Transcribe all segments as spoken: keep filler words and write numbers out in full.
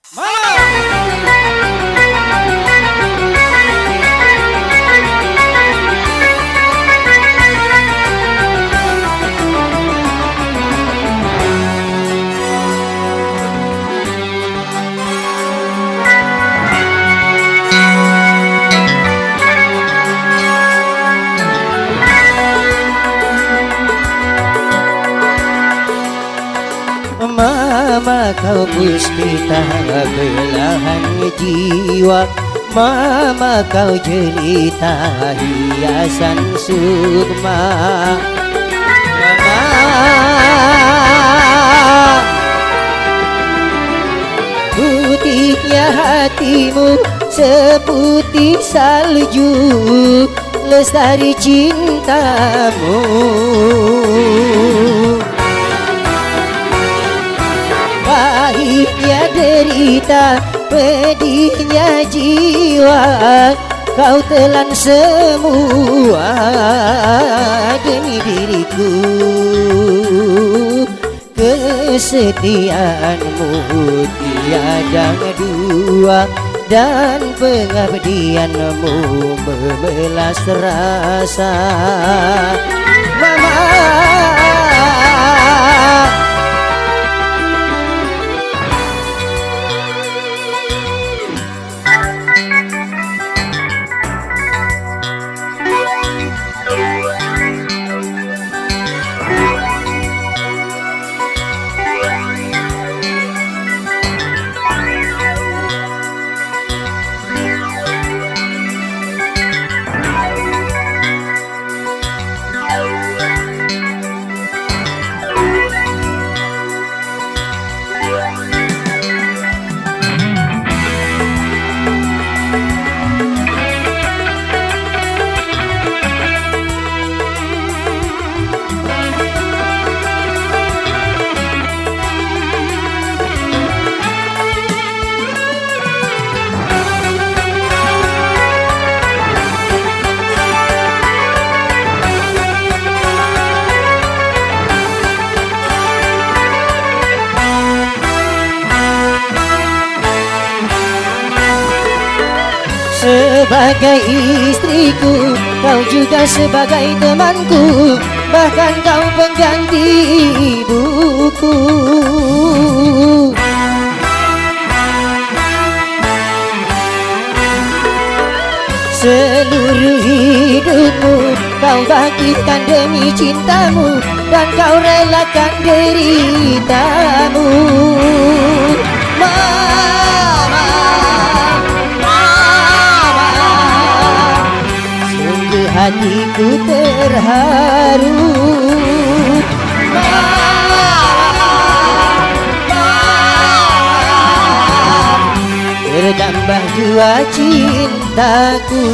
Mama kau puspita belahan jiwa, mama kau jelita hiasan sukma. Mama, putihnya hatimu seputih salju, lestari cintamu. Pahitnya derita, pedihnya jiwa, kau telan semua demi diriku. Kesetiaanmu tiada dua dan pengabdianmu memelas rasa. Mama. Sebagai istriku, kau juga sebagai temanku, bahkan kau pengganti ibuku. Seluruh hidupmu kau bagikan demi cintamu dan kau relakan deritamu. Mama, mama, sungguh hatiku terharu. Mama, mama, bertambah jua cintaku.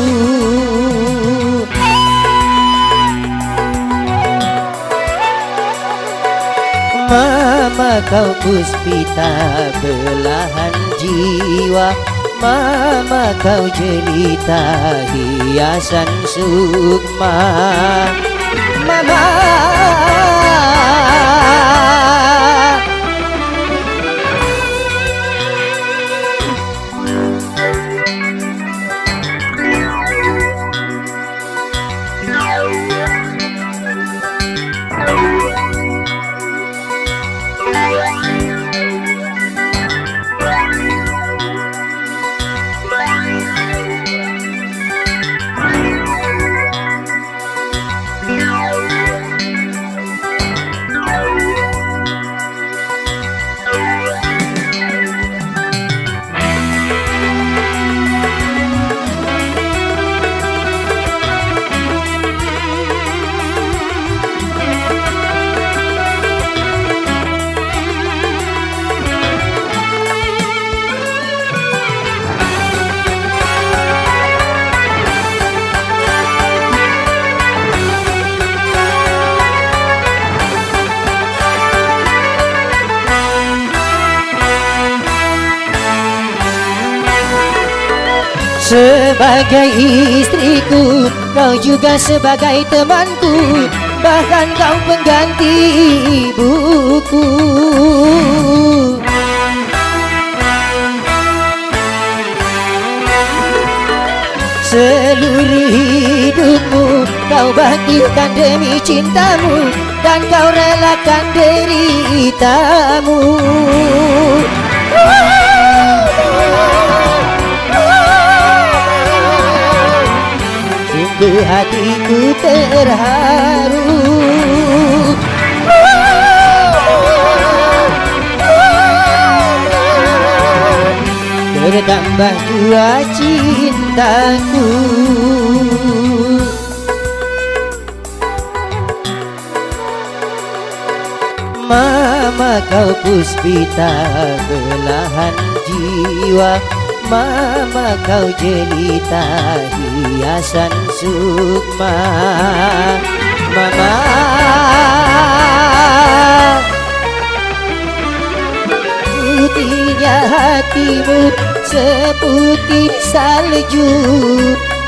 Mama kau puspita belahan jiwa, mama kau jelita hiasan sukma. Mama. Sebagai istriku, kau juga sebagai temanku, bahkan kau pengganti ibuku. Kan demi cintamu dan kau relakan deritamu. Sungguh hatiku terharu. Bertambah jua cintaku. Mama kau puspita belahan jiwa, mama kau jelita hiasan sukma. Mama, putihnya hatimu seputih salju,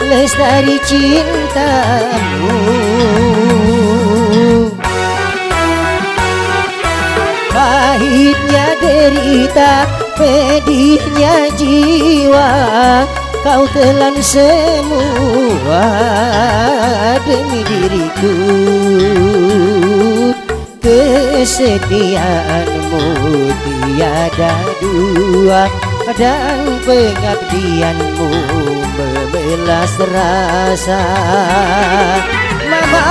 lestari cintamu. Pahitnya derita, pedihnya jiwa, kau telan semua demi diriku. Kesetiaanmu tiada dua dan pengabdianmu memelas rasa. Mama,